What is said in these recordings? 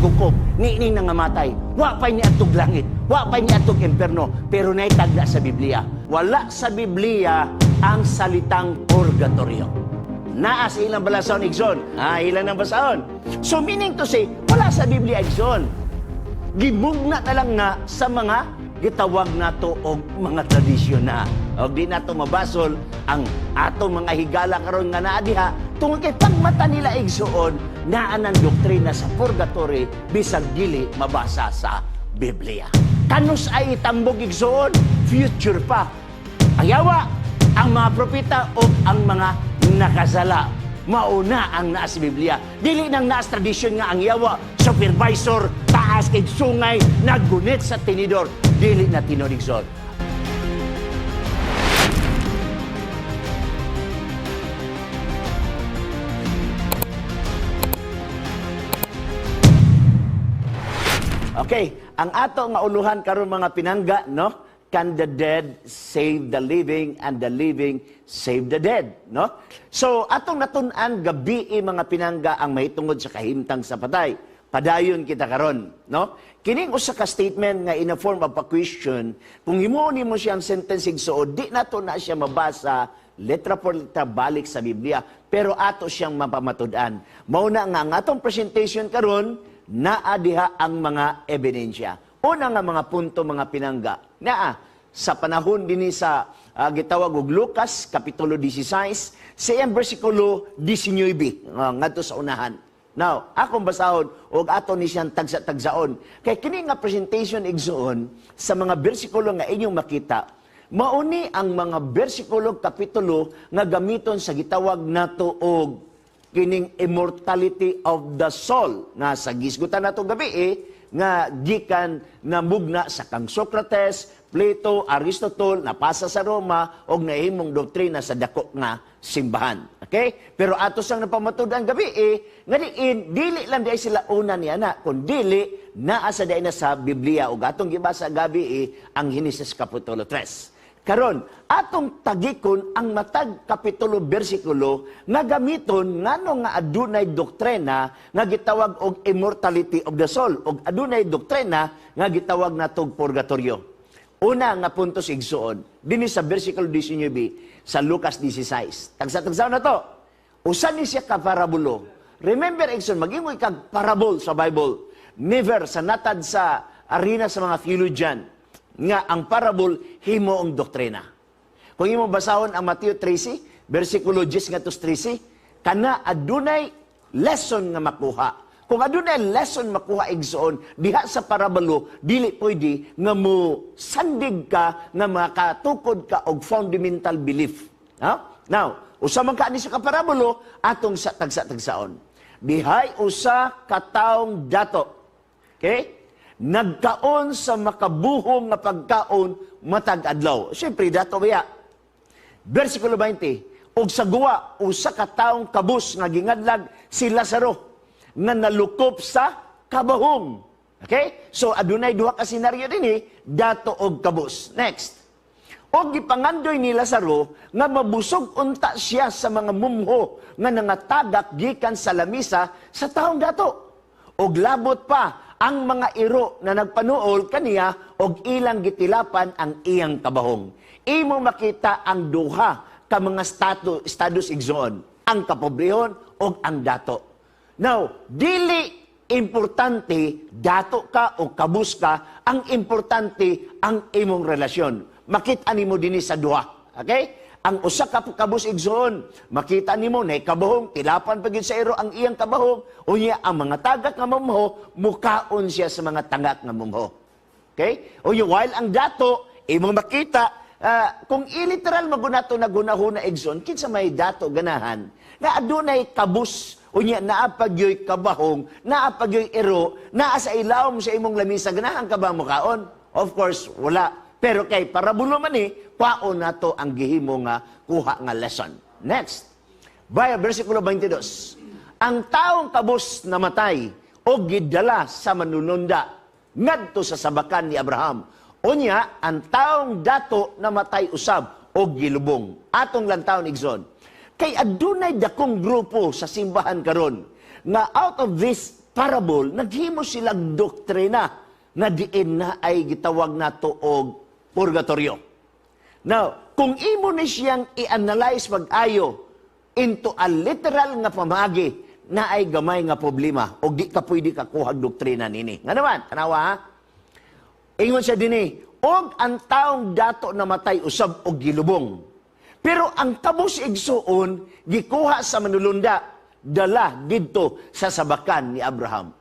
gukom niining nangamatay. Wa pa'y niadtog langit, wa pa'y niadtog impierno, pero naay tagda sa Biblia. Wala sa Biblia ang salitang purgatorio. Naa sa ilang balasahon, igsoon. Ah, ilan ang basahon. So meaning to say, wala sa Biblia, igsoon. Gimugna na lang nga sa mga gitawag nato og mga tradisyon na. Og di nato mabasol ang atong mga higala karon nga naa diha tungod kay pagmata nila, igsoon, naa ng doktrina sa purgatory bisag dili mabasa sa Biblia. Kanus ay itambog, igsoon, future pa. Ang yawa, ang mga propeta o ang mga nakasala. Mauna ang naa sa Biblia. Dili nang naas tradisyon nga ang yawa, supervisor, taas kay sungay, naggunit sa tinidor. Dili na tinuod, igsoon. Okay, ang ato nga uluhan karon, mga pinangga, no? Can the dead save the living and the living save the dead, no? So, atong natun-an gabi, mga pinangga, ang mahitungod sa kahimtang sa patay. Padayon kita karon, no? Kining usa ka statement nga in a form of a question, kung himuon nimo siyang sentence, igsoon, di nato na siya mabasa letra por letra balik sa Biblia, pero ato siyang mapamatud-an. Mao na nga ang atong presentation karon naa diha ang mga ebidensya. Una nga mga punto, mga pinangga, naa sa panahon dinhi sa gitawag og Lucas kapitulo 16 sa iyang bersikulo 19 ngadto sa unahan. Now, akong basahon og ato ni siyang tagsa-tagsaon. Kay kini nga presentation, igsoon, sa mga bersikulo nga inyong makita, mauni ang mga bersikulo, kapitulo nga gamiton sa gitawag nato og kining immortality of the soul nga sa gisgutan nato gabi eh, nga gikan namugna sa kang Socrates, Plato, Aristotle, napasa sa Roma og nahimong doktrina sa dako nga simbahan. Okay? Pero ato sang napamatud-an gabi eh, nga diin dili lang diay sila una niya na, kun dili naa sa diay na sa Biblia ug atong gibasa gabi eh, ang Henesis kapitulo 3. Karon, atong tagikon ang matag kapitulo, bersikulo nga gamiton ngano nga adunay doktrina nga gitawag og immortality of the soul og adunay doktrina nga gitawag natog purgatorio. Una nga puntos, igsoon, dinhi sa bersikulo 19 sa Lucas 16. Tagsa-tagsa na to. Usa ni siya ka parabulo. Remember, igsoon, mag-ingoy kag parable sa Bible. Never sa natad sa arena sa mga theologian nga ang parable himo ang doktrina. Kung imo basahon ang Mateo 13, versikulo 10 ngadto 13, kana adunay lesson nga makuha. Kung adunay lesson makuha, igsoon, diha sa parabolo, dili pwede nga mo sandig ka nga makatukod ka og fundamental belief. Ha? Now, usa man ka ni sa kaparabolo atong sa tagsa-tagsaon. Dihay usa ka taong dato. Okay? Nagkaon sa makabuhong nga pagkaon matag adlaw. Siyempre, dato baya. Versikulo 20, og sa guwa, usa ka taong kabus nga gingadlag si Lazaro nga nalukop sa kabahong. Okay? So adunay duha ka senaryo dinhi, dato og kabus. Next. Og gipangandoy ni Lazaro nga mabusog unta siya sa mga mumho nga nangatagak gikan sa lamisa sa taong dato. Og labot pa ang mga iro na nagpanuol kaniya og ilang gitilapan ang iyang kabahong. Imo makita ang duha ka mga status, igsoon, ang kapobrehon og ang dato. Now, dili importante dato ka o kabus ka, ang importante ang imong relasyon. Makita nimo dinhi sa duha. Okay? Ang usa ka kabus, igsoon, makita nimo na kabahong, tilapan pa gyud sa iro ang iyang kabahong, unya ang mga tagak nga mumho, mukaon siya sa mga tagak nga mumho. Okay? Unya while ang dato, imong makita, kung iliteral magunato na gunahuna, igsoon, kinsa may dato ganahan nga adunay kabus, unya naa pagyoy kabahong, naa pagyoy iro, naa sa ilawom sa imong lamisa, ganahan ka ba mukaon? Of course, wala. Pero kay parabulo man ni, kwaon nato ang gihimo nga kuha nga lesson. Next. Via versikulo 22. Ang taong kabus namatay o gidala sa manununda ngadto sa sabakan ni Abraham. Unya, ang taong dato namatay usab o gilubong. Atong lantawon, igsoon. Kay adunay dakong grupo sa simbahan karon nga out of this parable, naghimo silang doktrina nga diin na ay gitawag nato og purgatorio. Now, kung imo ni siyang i-analyze pag-ayo into a literal nga pamagi, na ay gamay nga problema o di ka pwede kakuhag doktrina nini. Nga naman, tanawa ha? Ingon siya dinhi, "Og ang taong dato namatay usab og gilubong. Pero ang kabus igsuon gikuha sa manulunda, dala didto sa sabakan ni Abraham."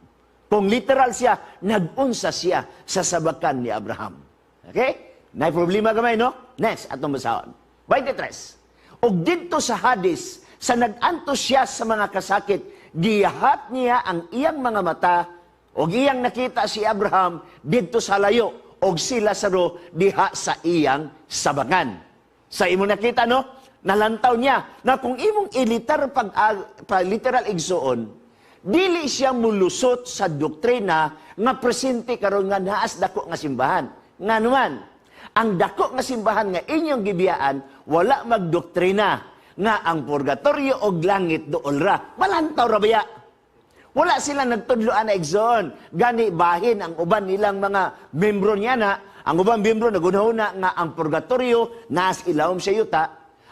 Kung literal siya, nagunsa siya sa sabakan ni Abraham. Okay? Nay problema gamay, no? Next, atong basahon. 23. "Og didto sa Hades, sa nag-antos siya sa mga kasakit, giyahat niya ang iyang mga mata, og iyang nakita si Abraham didto sa layo, og si Lazaro diha sa iyang sabakan." Sa imo nakita, no? Nalantaw niya na kung imong iliter pag, pa literal igsuon, dili siya mulusot sa doktrina nga presente karon nga naas dako nga simbahan. Nga naman, ang dako nga simbahan nga inyong gibiyaan wala magdoktrina nga ang purgatorio og langit duol ra. Malantaw ra baya? Wala sila nagtudloan na, igsoon. Gani bahin ang uban nilang mga membro niya na, ang ubang membro nagunahuna nga ang purgatorio naas ilawom sa yuta,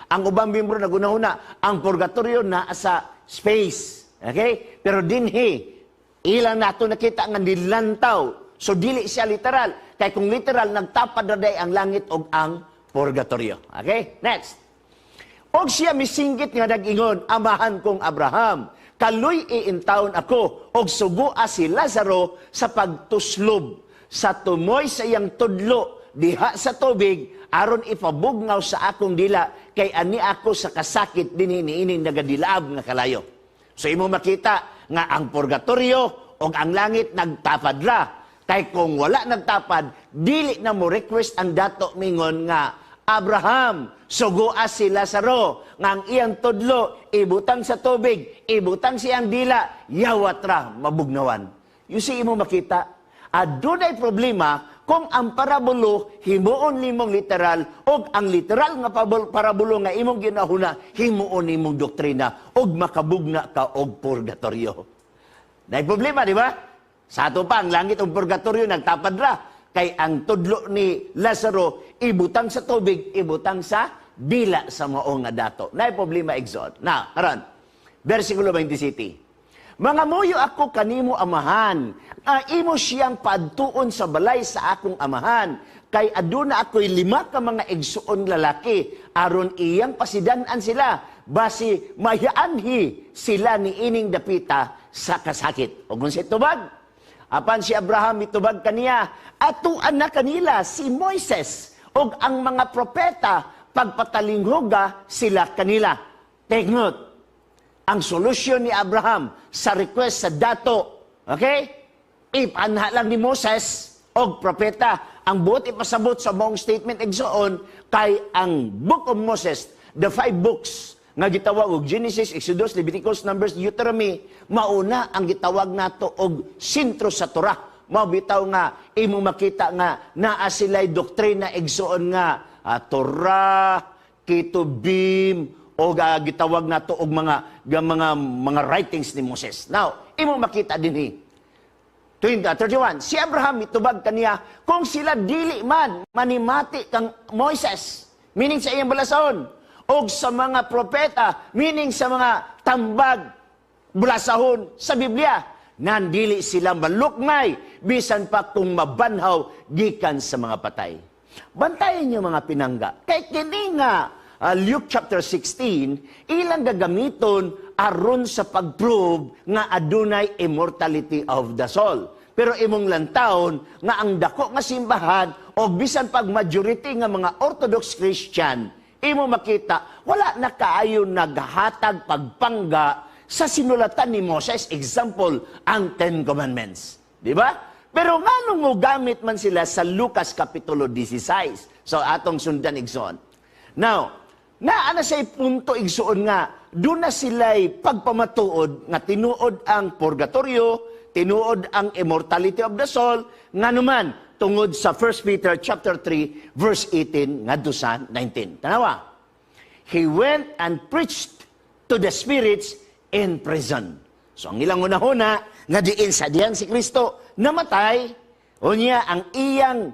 ang ubang membro nagunahuna ang purgatorio naa sa space. Okay? Pero dinhi, ilang nato nakita nga nilantaw. So dili siya literal. Kay kung literal, nagtapad na day ang langit og ang purgatorio. Okay? Next. "Og siya misinggit nga nag-ingon, 'Amahan kong Abraham, kaluy-i intawon ako, og sugua si Lazaro sa pagtuslob sa tumoy sa iyang tudlo diha sa tubig, aron ipabugnaw sa akong dila, kay ani ako sa kasakit dinhi niining nagadilaab nga kalayo.'" So imo makita nga ang purgatorio og ang langit nagtapad ra. Kay kung wala nagtapad, dili na mo request ang dato mingon nga, "Abraham, sugua si Lazaro, nga ang iyang tudlo, ibutang sa tubig, ibutang siyang dila, yawat ra, mabugnawan." You see, imo makita, adunay problema kung ang parabulo himuon nimong literal og ang literal nga parabulo nga imong ginahuna himuon nimong doktrina og makabugna ka og purgatorio. Nay problema, di ba? Sa ato pa, ang langit ug purgatorio nagtapad ra. Kay ang tudlo ni Lazaro, ibutang sa tubig, ibutang sa dila sa mao nga dato. Nay problema, igsoon. Na, karon. Versikulo 27. "Mangamuyo ako kanimo, amahan, nga imo siyang paadtuon sa balay sa akong amahan, kay aduna ako'y lima ka mga igsuon lalaki, aron iyang pasidan-an sila, basi mayaanhi sila ni ining dapita sa kasakit." O kung si tubag, apan si Abraham mitubag kaniya, "Atuan na kanila si Moises ug ang mga propeta, pagpatalinghuga sila kanila." Take note, ang solusyon ni Abraham sa request sa dato, okay? Ipanha lang ni Moses og propeta. Ang buot ipasabot sa maong statement, igsoon, kay ang Book of Moses, the five books nga gitawag og Genesis, Exodus, Leviticus, Numbers, Deuteronomy, mauna ang gitawag nato og sentro sa Torah. Mao bitaw nga imo makita nga naa sila'y doktrina, igsoon, nga Torah, Ketubim, o gitawag nato og mga ga mga mga writings ni Moses. Now, imo makita dinhi. 20, 31. Si Abraham mitubag kaniya, "Kung sila dili man manimati kang Moises," meaning sa iyang balasahon, og sa mga propeta, meaning sa mga tambag balasahon sa Biblia, nandili sila malukmay bisan pa kung mabanhaw gikan sa mga patay. Bantayan niyo, mga pinangga. Kay kini nga Luke chapter 16, ilang gagamiton aron sa pag-prove nga adunay immortality of the soul. Pero imong lantawon nga ang dako nga simbahan o bisan pag majority nga mga Orthodox Christian, imo makita wala na kaayo naghatag pagpangga sa sinulatan ni Moses, example ang Ten Commandments. Di ba? Pero nganong mo gamit man sila sa Lucas Kapitulo 16? So atong sundan, igsoon. Now, naa na say punto, igsoon, nga doon na sila'y pagpamatuod nga tinuod ang purgatorio, tinuod ang immortality of the soul, nga naman tungod sa 1 Peter chapter 3 verse 18 ngadto sa 19. Tanawa. "He went and preached to the spirits in prison." So ang ilang una-una, Nga diin sa diyang si Kristo namatay, unya ang iyang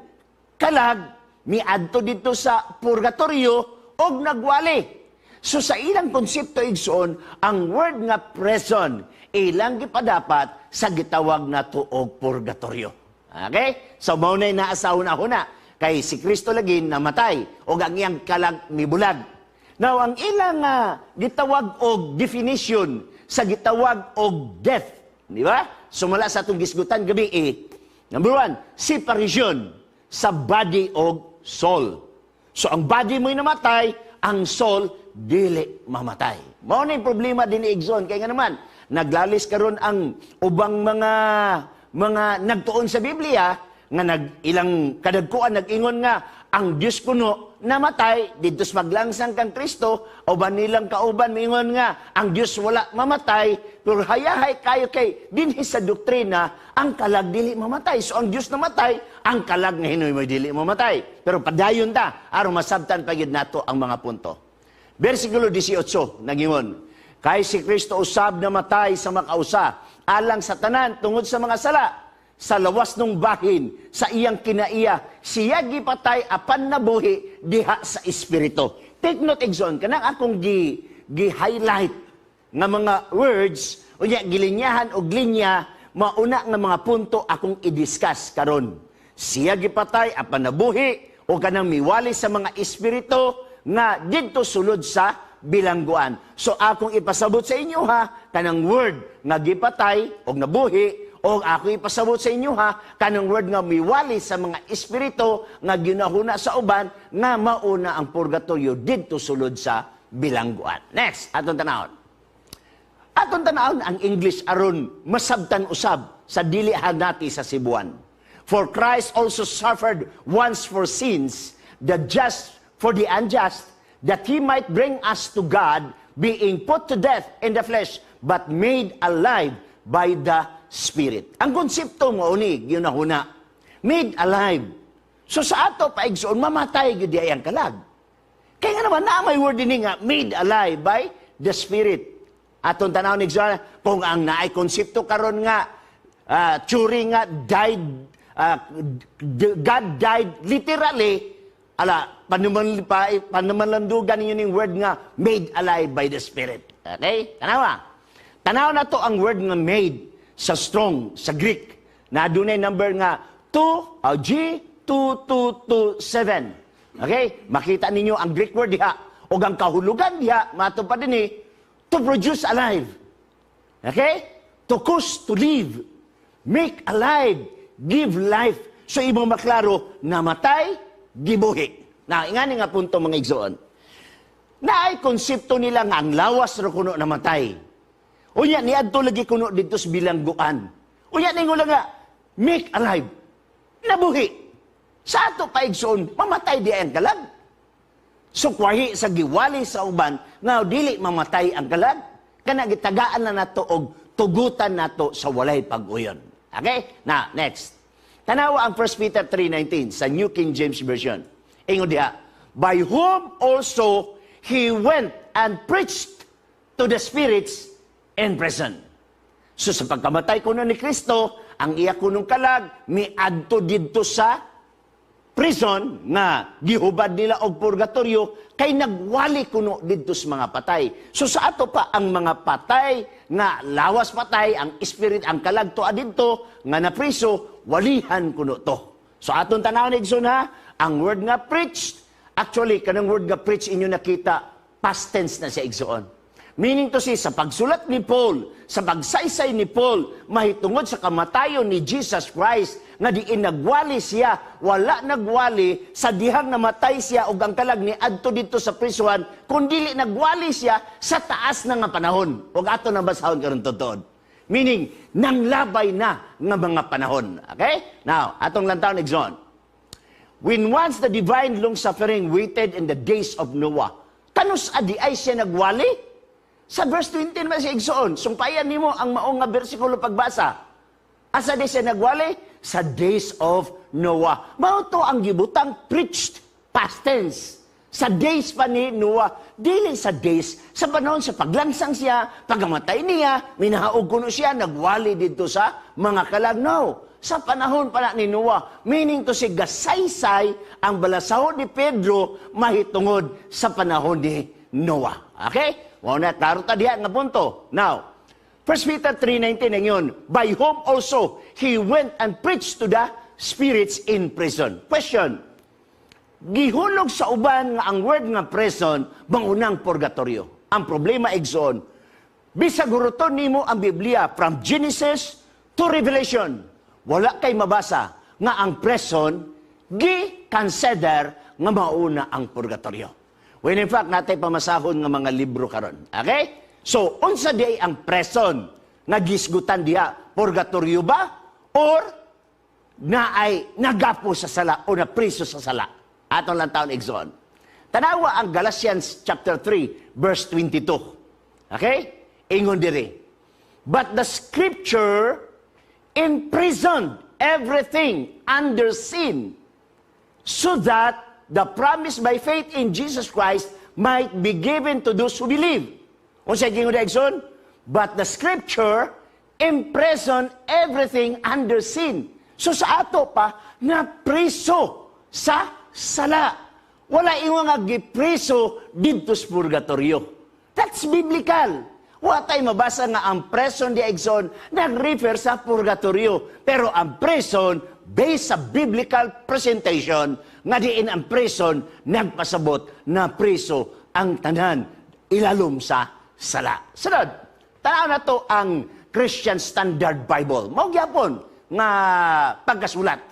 kalag miadto didto sa purgatorio og nagwali. So sa ilang konsepto, igsoon, ang word nga prison ilang gipadapat sa gitawag na og purgatorio. Okay? So mao na naa sa una-una kay si Kristo lagi namatay og ang iyang kalag mibulag. Now ang ilang gitawag og definition sa gitawag og death, di ba? Sumala sa atong gisgutan gabi eh. Number one, separation sa body og soul. So ang body mo'y namatay, ang soul dili mamatay. Mao na yung problema din ni igsoon kay nga naman naglalis karon ang ubang mga nagtuon sa Biblia nga nag ilang kadagkuan nag-ingon nga ang Dios kuno namatay didto sa paglangsang kang Kristo, uban nilang kauban miingon nga ang Dios wala mamatay, pero hayahay kayo kay dinhi sa doktrina ang kalag dili mamatay. So ang Dios namatay, ang kalag nga hinoy mo dili mamatay. Pero padayon ta aron masabtan pa gyud nato ang mga punto. Versikulo 18 nagingon, "Kay si Kristo usab namatay sa makausa alang sa tanan tungod sa mga sala, sa lawas nung bahin sa iyang kinaiya siya gipatay apan nabuhi diha sa espiritu." Take note, igsoon, kanang akong gi highlight nga mga words unya gilinyahan og linya, mauna nga mga punto akong i-discuss karon. Siya gipatay apan nabuhi o kanang miwali sa mga espiritu nga didto sulod sa bilangguan. So akong ipasabot sa inyo ha, kanang word nga gipatay og nabuhi, o ako ipasabot sa inyo ha, kanang word nga miwali sa mga espiritu nga ginahuna sa uban nga mauna ang purgatorio didto sulod sa bilangguan. Next, atong tanawon. Atong tanawon ang English aron masabtan usab sa dili hanati sa Cebuan. "For Christ also suffered once for sins, the just for the unjust, that he might bring us to God, being put to death in the flesh, but made alive by the Spirit." Ang konsepto mo ni ginahuna, made alive. So sa ato pa, igsoon, mamatay gyud ang kalag. Kaya nga naman na may word din nga made alive by the Spirit. Atong tanaw ni igsoon, kung ang naay konsepto karon nga theory nga died God died literally, ala panuman pa panumanlandugan ninyo ning word nga made alive by the Spirit. Okay? Tanawa. Tanaw na to ang word nga made sa Strong sa Greek na adunay number nga 2 G 2227. Okay? Makita ninyo ang Greek word diha ug ang kahulugan diha mato pa dinhi, to produce alive. Okay? To cause to live, make alive, give life. So imong maklaro, namatay, gibuhi. Na ingani nga punto, mga igsoon. Naay konsepto nila nga ang lawas ra kuno namatay. Unya niadto lagi kuno didto sa bilangguan. Unya ningon lang nga make alive. Nabuhi. Sa ato pa, igsoon, mamatay di ang kalag. So kwahi sa giwali sa uban nga dili mamatay ang kalag. Kana gitagaan na nato og tugutan nato sa walay pag-uyon. Okay? Na, next. Tanawa ang 1 Peter 3:19 sa New King James Version. Ingon diha, "By whom also he went and preached to the spirits in prison." So sa pagkamatay kuno ni Kristo, ang iya kunong kalag miadto didto sa prison nga gihubad nila og purgatorio kay nagwali kuno didto sa mga patay. So sa ato pa, ang mga patay nga lawas patay, ang spirit, ang kalag to didto nga napriso, walihan kuno to. So aton tanawon, igsoon ha, ang word nga preached, actually kanang word nga preach inyo nakita past tense na siya, igsoon. Meaning to say, sa pagsulat ni Paul, sa pagsaysay ni Paul, mahitungod sa kamatayon ni Jesus Christ, nga diin nagwali siya, wala nagwali sa dihang namatay siya ug ang kalag ni adto didto sa prisuhan, kundili nagwali siya sa taas na nga panahon. Ug ato na basahon karon tuod. Meaning, nanglabay na nga mga panahon. Okay? Now, atong lantawon, igsoon. "When once the divine long-suffering waited in the days of Noah." Kanus adi ay siya nagwali? Sa verse 20 naman siya, igsoon. Sumpayan nimo ang maong nga bersikulo pagbasa. Asa di siya nagwali? Sa days of Noah. Mao to ang gibutang preached, past tense. Sa days pa ni Noah, dili sa days, sa panahon sa paglangsang siya, pagkamatay niya, minahaog kuno siya, nagwali dito sa mga kalag. No. Sa panahon pala ni Noah, meaning to say, gasaysay ang balasahod ni Pedro mahitungod sa panahon ni Noah. Okay? Mao na, klaro ta diha nga punto. Now, 1 Peter 3:19 ang yun, "By whom also he went and preached to the spirits in prison." Question, gihulog sa uban nga ang word nga prison mangunang purgatorio. Ang problema, igsoon, bisag huruton nimo ang Biblia from Genesis to Revelation, wala kay mabasa nga ang prison gi-consider nga mauna ang purgatorio. When in fact, natay pamasahon nga mga libro karon. Okay? So, unsa di ang prison nga gisgutan diha? Purgatorio ba? Or na ay nagapo sa sala o napriso sa sala? Aton lang taon, igsoon. Tanawa ang Galatians chapter 3 verse 22. Okay? Ingon diri, "But the scripture imprisoned everything under sin so that the promise by faith in Jesus Christ might be given to those who believe." Unsa gingon, igsoon? "But the scripture imprisoned everything under sin." So sa ato pa, napriso sa sala. Wala ingon nga gipreso didto sa purgatorio. That's biblical. Wa tay mabasa nga ang prison di, igsoon, nag-refer sa purgatorio. Pero ang prison, based sa biblical presentation, nga diin ang prison, nagpasabot na preso ang tanan ilalom sa sala. Sunod, tanaw na to ang Christian Standard Bible. Mao gyapon nga pagkasulat.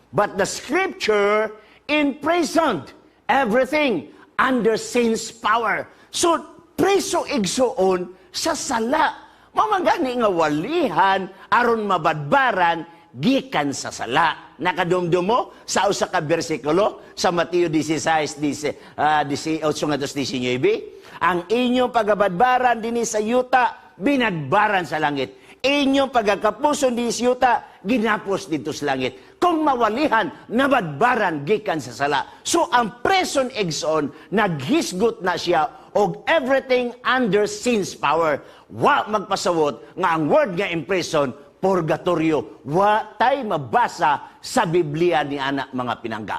"But the scripture imprisoned everything under sin's power." So, preso, igsoon, sa sala. Mao man gani nga walihan aron mabadbaran gikan sa sala. Nakadumdum mo sa usa ka bersikulo sa Mateo 16, 18 ngadto 19? "Ang inyong pagabadbaran dinhi sa yuta, binadbaran sa langit. Inyong pagakapuson dinhi sa yuta, ginapos dito sa langit." Kung mawalihan, nabadbaran gikan sa sala. So ang prison, igsoon, naghisgot na siya og everything under sin's power. Wa magpasawot nga ang word nga imprison, purgatorio. Wa tay mabasa sa Biblia ni ana, mga pinangga.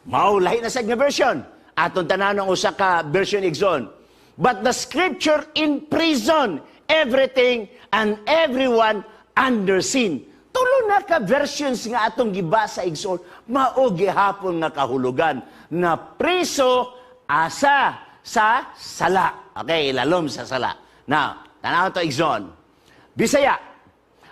Mao lahi na sa nga version. Aton tanan ang usa ka version, igsoon. "But the scripture imprison everything and everyone under sin." Tulo na ka versions nga atong gibasa, igsoon, mao gihapon nga kahulugan na preso asa sa sala. Okay, ilalom sa sala. Now, tanaw to, igsoon. Bisaya,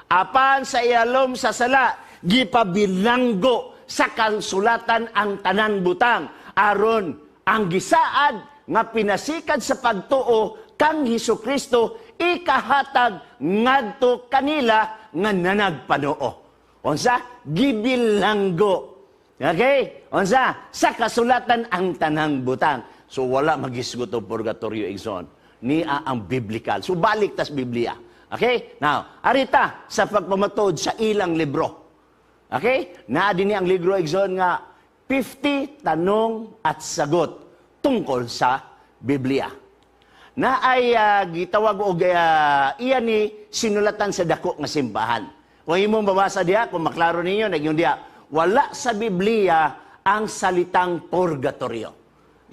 "Apan sa ilalom sa sala, gipabilanggo sa kasulatan ang tanan butang, aron ang gisaad nga pinasikad sa pagtuo kang Hesus Kristo ikahatag ngadto kanila nga nanagpanuo." Unsa? Gibilanggo. Okay? Unsa? Sa kasulatan ang tanang butang. So wala magisgot og purgatorio, igsoon. Nia ang biblical. So balik tas Biblia. Okay? Now, arita sa pagpamatuod sa ilang libro. Okay? Naa din ang libro, igsoon, nga 50 tanong at sagot tungkol sa Biblia. Na ay gitawag og iya ni sinulatan sa dako nga simbahan. Kung imong mabasa diha, kung maklaro ninyo, nagyong diha, wala sa Biblia ang salitang purgatorio.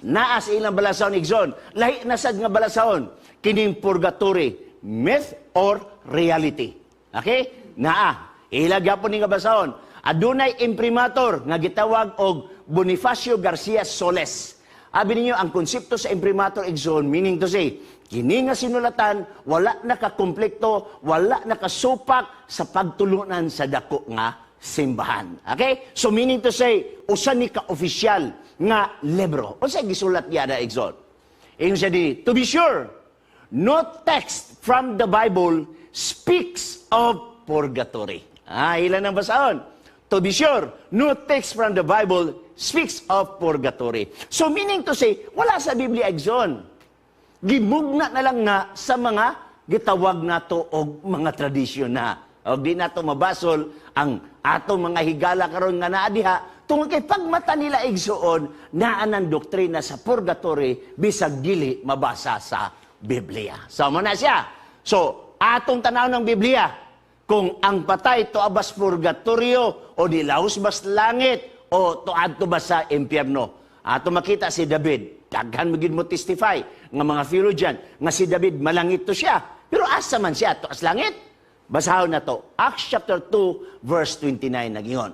Naa sa ilang balasahon, igsoon. Lahi na sad nga balasahon, kining purgatory, myth or reality. Okay? Naa. Ila gyapon ni nga basahon. Adunay imprimatur nga gitawag og Bonifacio Garcia Soles. Abi ninyo, ang konsepto sa imprimatur, igsoon, meaning to say, kini nga sinulatan, wala nakakonflikto, wala nakasupak sa pagtulunan sa dako nga simbahan. Okay? So meaning to say, usa ni ka opisyal nga libro. Unsa gisulat niya na, igsoon? Ingon siya di, "To be sure, no text from the Bible speaks of purgatory." Ah, ilan ang basahon? "To be sure, no text from the Bible speaks of purgatory." So meaning to say, wala sa Biblia, igsoon. Gimugna na lang nga sa mga gitawag nato og mga tradisyon na. Og di nato mabasol ang atong mga higala karon nga naa diha tungod kay pagmata nila, igsuon, naa ng doktrina sa purgatory bisag dili mabasa sa Biblia. So mo na siya. So atong tanaw ng Biblia kung ang patay tuaa bas purgatorio o nilahos bas langit o tuadto ba sa impyerno. Ato makita si David, daghan mo gid mo testify nga mga theologian nga si David malangit to siya. Pero asa man siya? Tuas langit? Basahon na to. Acts chapter 2 verse 29, nagingon: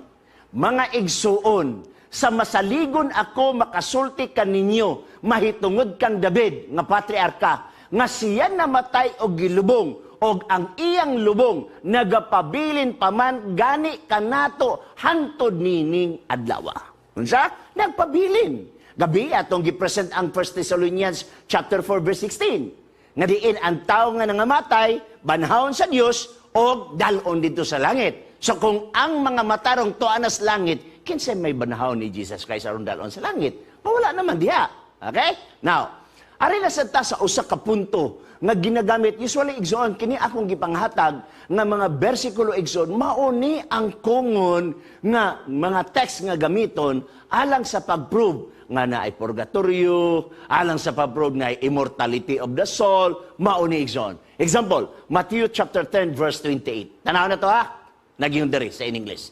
"Mga igsuon, sa masaligon ako makasulti kaninyo mahitungod kang David nga patriarka, nga siya namatay og gilubong og ang iyang lubong nagapabilin pa man gani kanato hantod nining adlaw." Unsa? Nagpabilin. Gabi atong gipresent ang 1 Thessalonians chapter 4 verse 16. Nga diin ang tao nga nangamatay banhawon sa Dios og dal-on dito sa langit. So kung ang mga matarong tuwa na sa langit, kinsay may banhaw ni Jesus Christ aron dal-on sa langit? Mawala naman diha. Okay? Now, ari na sa ta sa usa ka punto nga ginagamit usually, igsoon. Kini akong gipanghatag nga mga bersikulo, igsoon, mao ni ang kungon nga mga text nga gamiton alang sa pag-prove nga naay purgatorio, alang sa pag-prove nga immortality of the soul, mao ni, igsoon. Example, Matthew chapter 10 verse 28. Tanaw na to ha. Naging diri sa in English.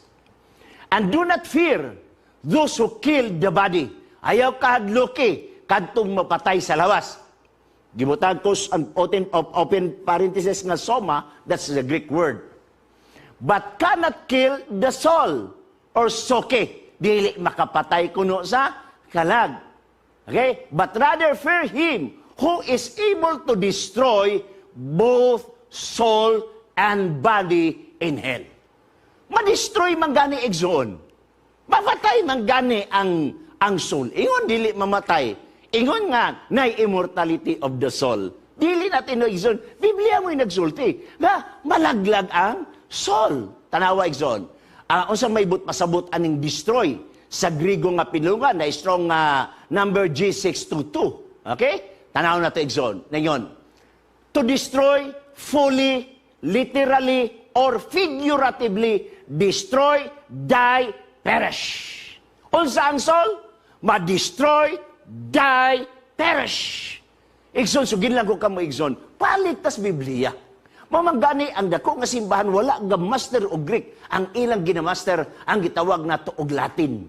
"And do not fear those who kill the body." Ayaw kahadluki kadtong mapatay sa lawas. Gibutang ko ang open parenthesis nga soma, that's the Greek word. "But cannot kill the soul or psyche." Dili makapatay kuno sa kalag. Okay? "But rather fear him who is able to destroy both soul and body in hell." Ma-destroy man gani, igsoon. Mapatay man gani ang soul. Ingon dili mamatay. Ingon nga nay immortality of the soul. Dili natin no, igsoon. Biblia mo'y nagsulti nga malaglag ang soul. Tanawa, igsoon. Unsa may but pasabot aning destroy sa Grigo nga pinulungan na strong number G622? Okay? Tanaw na to, igsoon. Ngayon, to destroy fully, literally, or figuratively, destroy, die, perish. Unsa ang soul? Ma-destroy, die, perish. Igsoon, sugin lang ko kamo, igsoon. Palit tas Biblia. Mamangani ang dako nga simbahan wala ga master og Greek. Ang ilang ginamaster ang gitawag nato og Latin.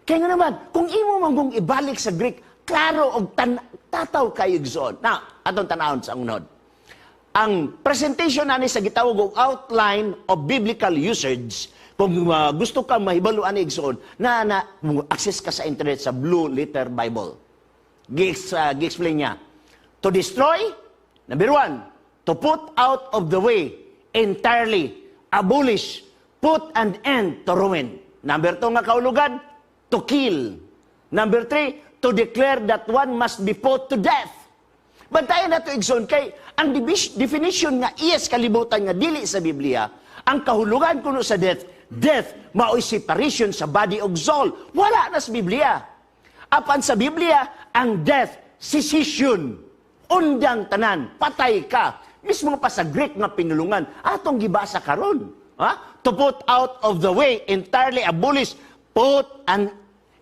Kaya nga naman, kung imo man kung ibalik sa Greek, klaro og tataw kayo, igsoon. Na, atong tanawon sa unod. Ang presentation nani sa gitawag og outline of biblical usage, kung gusto ka mahibalo ani, igsoon, na na access ka sa internet sa Blue Letter Bible. Gi-explain niya. To destroy, number one, to put out of the way entirely, abolish, put an end to ruin. Number two nga kaulugan, to kill. Number three, to declare that one must be put to death. Bantayan nato, igsoon, kay ang definition nga iyas kalibutan nga dili sa Biblia, ang kahulugan kuno sa death, death mao'y separation sa body og soul. Wala na sa Biblia. Apan sa Biblia, ang death, cessation, undang tanan, patay ka. Mismo pa sa Greek nga pinulungan, atong gibasa karon. Ha? To put out of the way, entirely abolish, put an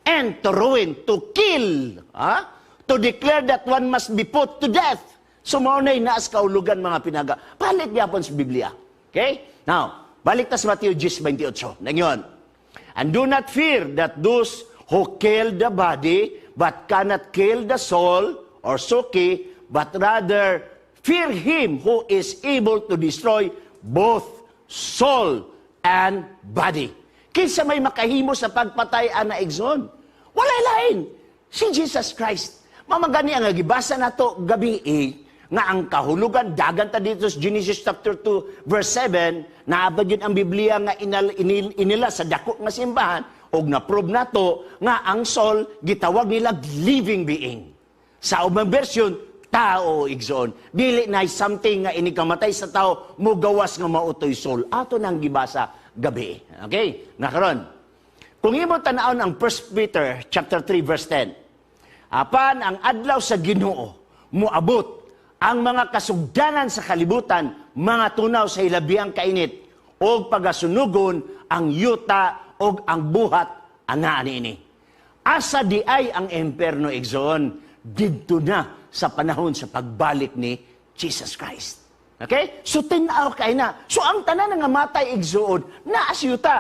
end to ruin, to kill. Ha? To declare that one must be put to death. So mao na'y naas kaulugan, mga pinangga. Palit gyapon sa Biblia. Okay? Now, balik ta sa Mateo 10:28. Nangyon. "And do not fear that those who kill the body, but cannot kill the soul or psyche, but rather fear him who is able to destroy both soul and body." Kinsa may makahimo sa pagpatay ana, igsoon? Walay lain. Si Jesus Christ. Mamagani ang gibasa nato gabi eh, nga ang kahulugan dagan ta dito sa Genesis chapter 2 verse 7, naabad yun ang Biblia nga inila sa dako nga simbahan og na-prove nato nga ang soul gitawag nila living being. Sa ubang version, tao, igsoon. Dili na something nga inikamatay sa tao mugawas nga mautoy soul. Ato nang gibasa gabi. Okay? Nakaron. Kung imo tan-awon ang 1 Peter chapter 3 verse 10. Apan ang adlaw sa Ginoo moabot, ang mga kasugdanan sa kalibutan mga tunaw sa hilabiang kainit. Og pagasunugon ang yuta og ang buhat anaa niini. Asa di ay ang imperno, igsoon? Didto na sa panahon sa pagbalik ni Jesus Christ. Okay? So tin-aw kay na. So ang tanan nga matay, igsoon, naa sa yuta.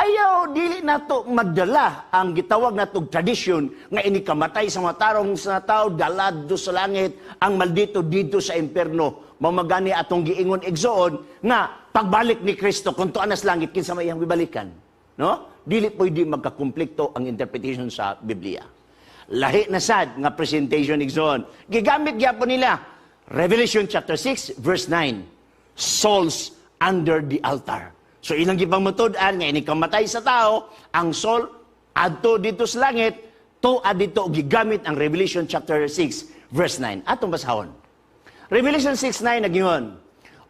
Ayaw, dili nato magdala ang gitawag natog tradisyon nga ini kamatay sa matarong sa tao dala do sa langit, ang maldito dito sa imperno. Mao magani atong giingon, igsoon, nga pagbalik ni Kristo, kung tuan sa langit, kinsa may iyang bibalikan, no? Dili pwede magkakonflikto ang interpretation sa Biblia. Lahi na sad nga presentation, igsoon. Gigamit gyapon nila Revelation chapter 6 verse 9, souls under the altar. So ilang gipamatud-an nga ini kamatay sa tao, ang soul adto dito sa langit, tuad dito gigamit ang Revelation chapter 6 verse 9. Atong basahon. Revelation 6:9 nagingon,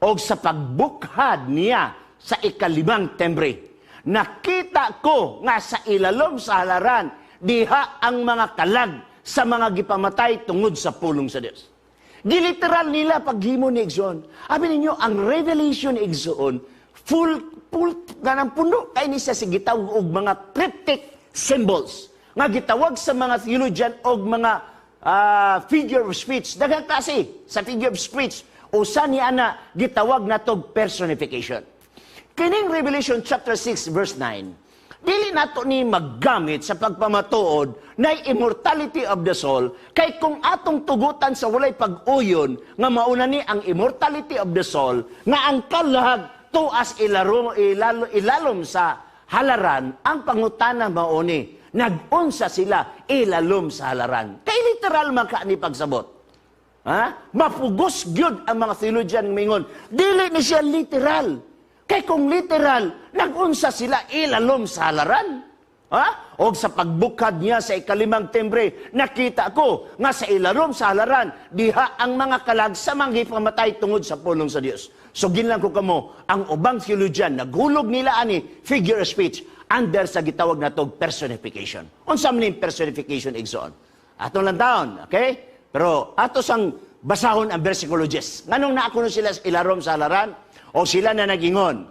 "Og sa pagbukhad niya sa ikalimang tembre, nakita ko nga sa ilalom sa halaran diha ang mga kalag sa mga gipamatay tungod sa pulong sa Dios." Giliteral nila paghimo ni, igsoon. Abi ninyo, ang Revelation, igsoon, full full ganang puno kay ni siya si gitawag og mga cryptic symbols nga gitawag sa mga theologian og mga figure of speech. Daghang klase sa figure of speech. Usa ni ana gitawag natog personification. Kining Revelation chapter 6 verse 9, dili nato ni maggamit sa pagpamatuod na immortality of the soul, kay kung atong tugutan sa walay pag-uyon nga mauna ni ang immortality of the soul nga ang kalag tuas ilaro, ilalo, ilalom sa halaran, ang pangutana mauni, nag-unsa sila ilalom sa halaran? Kay literal man ka ni pagsabot. Ha? Mapugos gyud ang mga theologian mingon, dili ni siya literal. Kay kung literal, nag-unsa sila ilalom sa halaran? Ha? Og sa pagbukad niya sa ikalimang timbre, nakita ko nga sa ilalom sa halaran, diha ang mga kalag sa mga gipamatay tungod sa pulong sa Dios. So ginlan ko kamo, ang ubang theologian, naghulog nila ani figure of speech under sa gitawag natog personification. Unsa man ning personification, igsoon? Atong lang taon, okay? Pero ato sang basahon ang versikulo 10. Nganong naa kuno sila sa ilarom sa halaran? O sila na nagingon,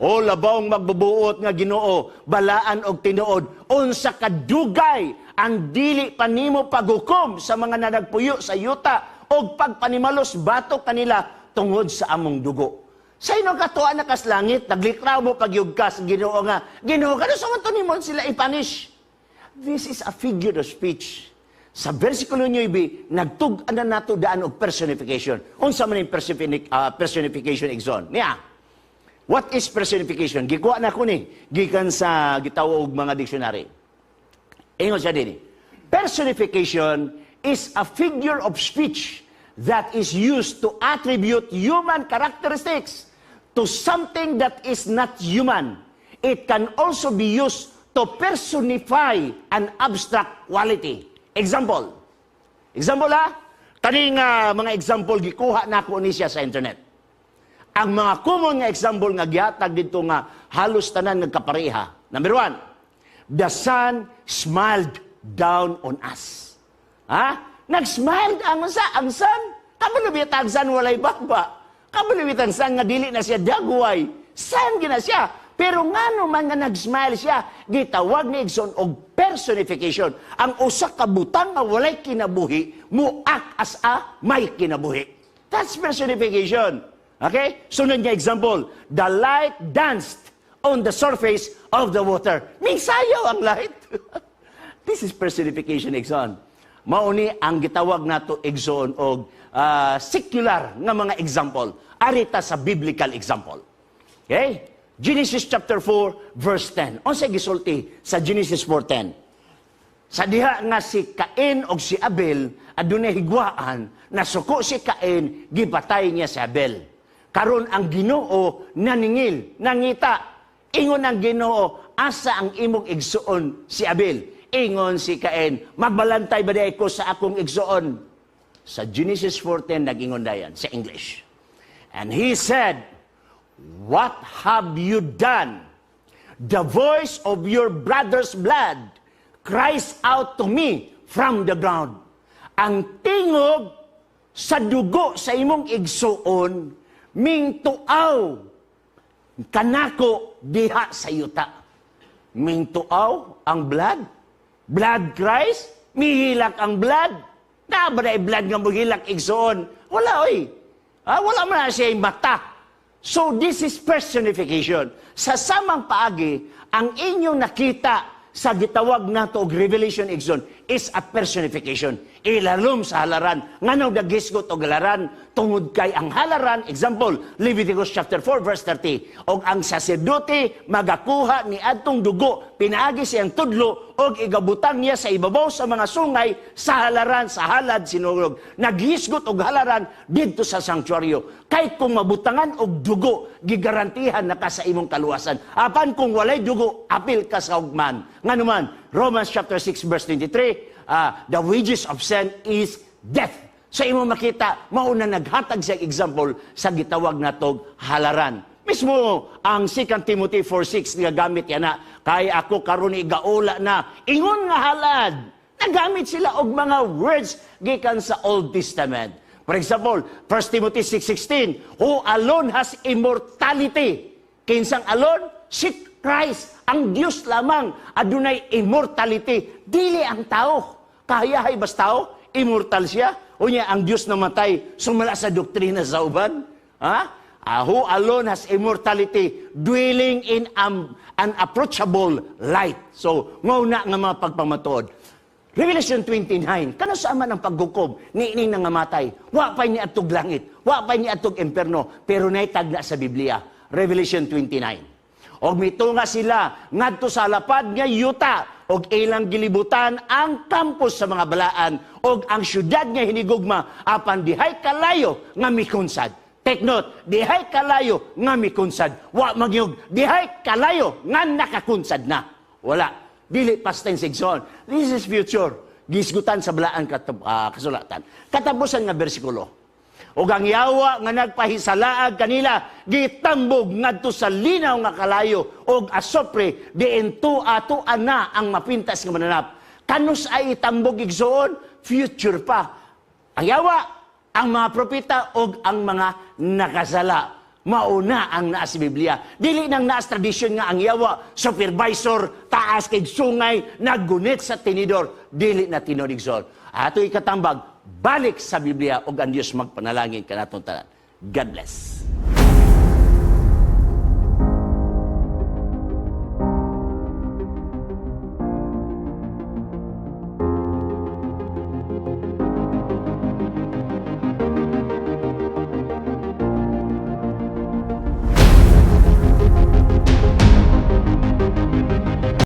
"O labawng magbubuot nga Ginoo, balaan og tinuod, unsa kadugay ang dili pa nimo paghukom sa mga nanagpuyo sa yuta og pagpanimalos batok kanila tungod sa among dugo?" Sa inong katuan na kas langit, naglikraw mo pagyugkas Ginoo nga, "Ginoo, kano sa man nimo sila i-punish?" This is a figure of speech. Sa versikulo 9, nagtug-an na nato daan og personification. Unsa man yung personification, igsoon? Niya, what is personification? Gikuha na ko ni, gikan sa gitawag og mga dictionary. Ingon siya din. Personification is a figure of speech that is used to attribute human characteristics to something that is not human. It can also be used to personify an abstract quality. Example. Example ha? Kaning mga example gikuha nako ni siya sa internet. Ang mga common nga example nga gihatag dito nga halos tanan nagkapareha. Number one, the sun smiled down on us. Ha? Nag-smiled ang sa ang sun. Kabalo ang sun walay baba? Kabalo ang sun nga dili na siya dagway? Sun gina siya. Pero ngano man nga nag-smile siya, gitawag ni, igsoon, og personification. Ang usa ka butang nga walay kinabuhi, mo-act as a may kinabuhi. That's personification. Okay? Sunod nga example, the light danced on the surface of the water. Misayaw ang light. This is personification, igsoon. Mauni ang gitawag nato, igsoon, og secular nga mga example. Arita sa biblical example. Okay? Genesis chapter 4 verse 10. Unsay gisulti sa Genesis 4:10? Sa diha nga si Cain og si Abel adunay higwaan, nasuko si Cain, gipatay niya si Abel. Karon ang Ginoo naningil, nangita. Ingon ang Ginoo, "Asa ang imong igsuon si Abel?" Ingon si Cain, "Magbalantay ba ko sa akong igsuon?" Sa Genesis 4:10 nag-ingon dayan sa English. And he said, "What have you done? The voice of your brother's blood cries out to me from the ground." Ang tingog sa dugo sa imong igsuon mingtuaw Kanako diha sa yuta. Mintuaw ang blood. Blood Christ, mihilak ang blood. Naa ba na blood nga mohilak, igsoon? Wala oy. Ah, wala man na siya mata. So this is personification. Sa samang paagi, ang inyong nakita sa gitawag nato og Revelation, igsoon, is a personification. Ilalom sa halaran. Nganong nagisgot og halaran? Tungod kay ang halaran, example, Leviticus chapter 4 verse 30, og ang saserdote magakuha ni adtong dugo pinaagi siyang tudlo og igabutang niya sa ibabaw sa mga sungay sa halaran sa halad sinulog. Naghisgot og halaran didto sa sanktuaryo. Kay kung mabutangan og dugo, gigarantihan na ka sa imong kaluwasan. Apan kung walay dugo, apil ka sa ugman. Nganuman, Romans chapter 6 verse 23, the wages of sin is death. Sa imo makita, mauna naghatag siya example sa gitawag natog halaran. Mismo ang 2 Timothy 4:6 gamit yan na, kay ako karon igaula na, ingon nga halad. Nagamit sila og mga words gikan sa Old Testament. For example, 1 Timothy 6:16, who alone has immortality. Kinsang alone? Si Christ. Ang Dios lamang adunay immortality. Dili ang tao. Kahayahay bas tao? Immortal siya? Unya ang Dios namatay, sumala sa doktrina sa uban? Ha? Who alone has immortality, dwelling in unapproachable light. So, mao na nga mga pagpamatuod. Revelation 29, kano sa man ang paghukom ni ining nangamatay? Wa pa ni adtog langit, wa pa ni adtog imperno, pero naitagna sa Biblia. Revelation 29. Og mitunga sila ngadto sa lapad nga yuta og ilang gilibutan ang campus sa mga balaan og ang syudad nga hinigugma, apan dihay kalayo nga mikunsad. Take note, dihay kalayo nga mikunsad. Wa magyug dihay kalayo nga nakakunsad na. Wala. Dili past tense, igsoon. This is future. Gisgutan sa balaan kasulatan. Katapusan nga bersikulo. Ug ang yawa nga nagpahisalaag kanila gitambog ngadto sa linaw nga kalayo og asopre, diin tua-tua na ang mapintas nga mananap. Kanus ay itambog, igsoon? Future pa. Ang yawa, ang mga propeta ug ang mga nakasala. Mauna ang naa sa Biblia. Dili nang naas tradisyon nga ang yawa, supervisor, taas kay sungay, naggunit sa tinidor. Dili na tinuod, igsoon. Ato ikatambag, balik sa Biblia ug ang Dios magpanalangin kanatong tanan. God bless.